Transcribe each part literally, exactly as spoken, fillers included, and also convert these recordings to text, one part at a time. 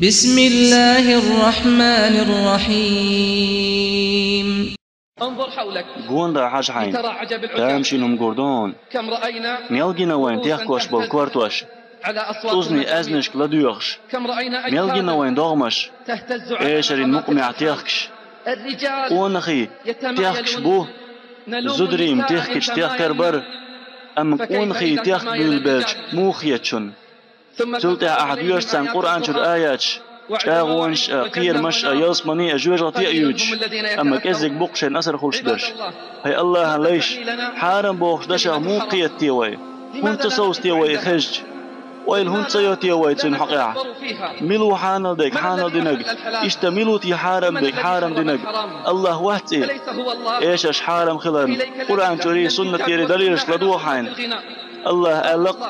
بسم الله الرحمن الرحيم. انظر حولك. Гонда хьажа хьайна. ترى عجب العجب. Тамашийна хӀума гур ду хьуна. كم رأينا. Мел гина вайна техкош болу кортош. على أصوات. ЦӀузнийн аьзнашка ладоьгӀуш. كم رأينا. Мел гина вайна догӀмаш. تهتز على. Эшарийн мукъамехь техкаш. الرجال. Къонахий техкаш бу. يتمايلون. Зударий-м техкича техкар бара. Амма къонахий техка буьйлабелча муха хета шуна? Цул тӀаьхьа ахьа доьшу царна Къуръан чуьра аяташ, чӀагӀонаш а, кхерамаш а, ялсамани а, жоьжахати а юьйцуш, амма кӀеззиг бу-кх шайна асар хуьлуш берш. ХӀай АллахӀан лайш, хьарам бохучу дашах муха кхета те вай? ХӀунда ца совца те вай и хезча? Ойла хӀунда ца йо те вай цуьнан хьокъехь? Мила ву хьанал дерг хьанал динарг? Иштта мила ву те хьарам дерг хьарам динарг? АллахӀ вац и? Эшарш хьарам хиларна Къуръан чуьрий, суннатера далилаш ладогӀа хьайна. АллахӀа аьлла-кх: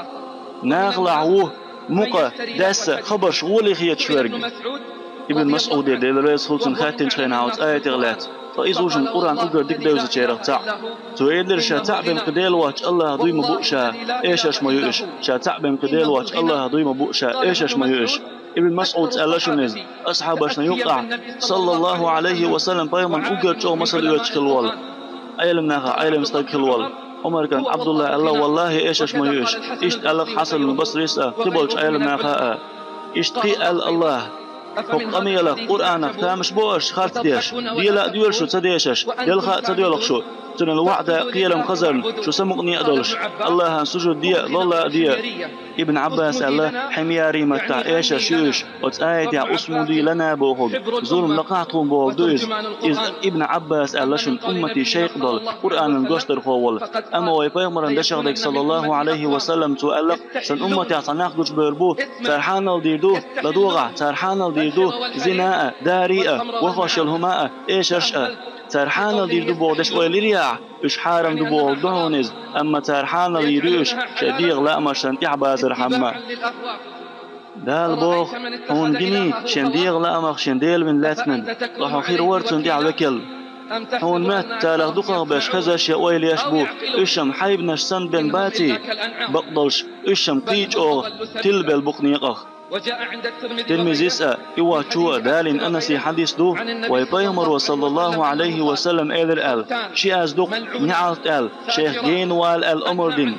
«Нахалахь ву мукъа, даьсса хабарш гӀоле хеташ верг». Ибн МасӀуде, Дела реза хуьлда цунна, хаьттинчу хенахь оцу аятех лаьцна, ткъа иза ву шуна Къуръан уггар дика девзачарах цхьаъ. Цо элира: «Ша цхьаъ бен кхин Дела воцчу АллахӀ дуй ма буу ша, эшарш ма ю уьш. Ша цхьаъ бен кхин Дела воцчу АллахӀ дуй ма буу ша, эшарш ма ю уьш». Ибн МасӀуда аьлла шуна иза, асхьабашна юкъахь, саллаллахӀу Ӏалайхи ва саллам, пайхамарна уггар чӀогӀа масал оьцуш хилла волу, Ӏеламнахах Ӏелам стаг хилла волу Ӏумар кӀант Ӏабдулла аьлла: «ВаллахӀи, эшарш ма ю уьш». Иштта аьлла-кх Хьасанул Басрис а, кхин болчу Ӏеламнаха а. Иштта кхин а аьлла АллахӀа: «ХӀокху къамелах, Къуръанах, тамаш бо аша харц деш? Дела а доьлу шу ца дешаш, делха а ца доьлху шу, цуьнан ваӀда а, кхерам хазарна шу самукъане а долуш, АллахӀан сужуд де а, лолла а де а». Ибн Ӏаббаса аьлла: «Хьимяри» маттахь эшарш ю уьш, оцу аятехь «усмуди лана» бохург, зурма лакхахь тхуна бохург ду иза. Иза Ибн Ӏаббаса аьлла шуна, умматан шайх долу, Къуръанан гочдархо волу. Амма вай пайхамаран дашах дерг, саллаллахӀу Ӏалайхи ва саллам, цо аьлла-кх: «Сан умматехь цхьа нах гучубевр бу, цара хьанал дийр ду, ладогӀахь, цара хьанал дийр ду зина а, дари а, вахош йолу хӀума а, эшарш а». Цара хьанал дийр ду боху дешан ойла йира ахь? Уьш хьарам ду бохург ду хьуна иза, амма цара хьанал йийр ю уьш шайн дегӀан лаамашна тӀаьхьабазархьама. Дала боху: «Хьуна гиний шен дегӀан лаамах шен Дела вина лаьцнарг, ткъа хьо хир вара цунна тӀехь векал». Хьуна моьтту царах дукхахберш хезаш я ойла еш бу, уьш-м хьайбанаш санна бен баций? Бакъдолуш, уьш-м кхин а чӀогӀа тилабелла бу-кх некъах. Тирмизис а, и воцчо а далийна Анаса хьадис ду, вай пайхамаро, саллаллахӀу Ӏалайхи ва саллам, элира аьлла: «Ши аз ду-кх неӀалт аьлла, шайх гена вала аьлла омра дина.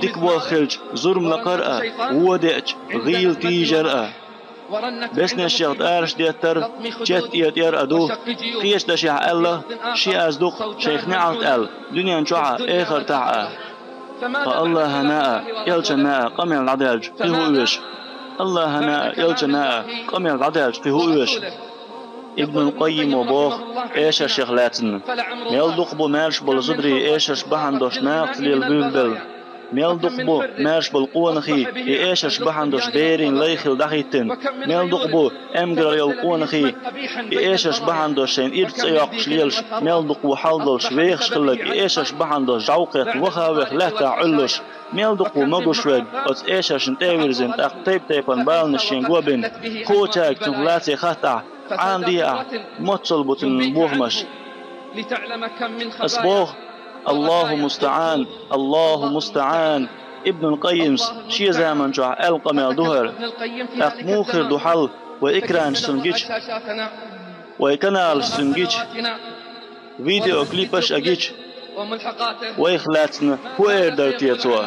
Дика болх хилча, зурма лакхар а, вон деача, гӀийла тийжар а. Беснешех тӀараш деттар, чет тӀетӀер а ду». Кхечу дашехь аьлла: «Ши аз ду-кх шайх неӀалт аьлла, дуьнен чохь а, эхартахь а». Ткъа АллахӀана а, элчанна а къамел дӀадаьлча, кхин хӀун оьшу? АллахӀана а, элчанна а къамел дӀадаьлча, кхин хӀун оьшу? Ибнул Къаййимо боху эшаршех лаьцна: «Мел дукха бу маьрша болу зударий эшарш бахьана долуш нахаца лела буьйлабелла. Мел дукха бу маьрша болу къонахий и эшарш бахьана долуш берийн лай хилла дӀахӀиттина. Мел дукха бу эмгаралла йолу къонахий и эшарш бахьана долуш шайна ирча цӀе йоккхуш лелаш, мел дукха ву хьал долуш вехаш хилларг и эшарш бахьана долуш жӀов кхетта ваха а веха лаьттахь Ӏуьллуш. Мел дукха ву могуш верг оцу эшаршна тӀе а вирзина, тӀаккха тайп-тайпана баланаш шен го а бина. Кхочаьрга цунах лаций хаттахь, Ӏамаде ахь, моццал бу цуьнан бохамаш». Ас боху: «АллахӀу мустаӀан, АллахӀу мустаӀан». Ибнул Къаййимс шен заман чохь аьлла къамел ду хӀара. ТӀаккха муха хир ду хьал, вай экранаш цунна гича, вай каналаш цунна гича, видеоклипаш а гича, вайх лаьцна хӀун эр дара те цо?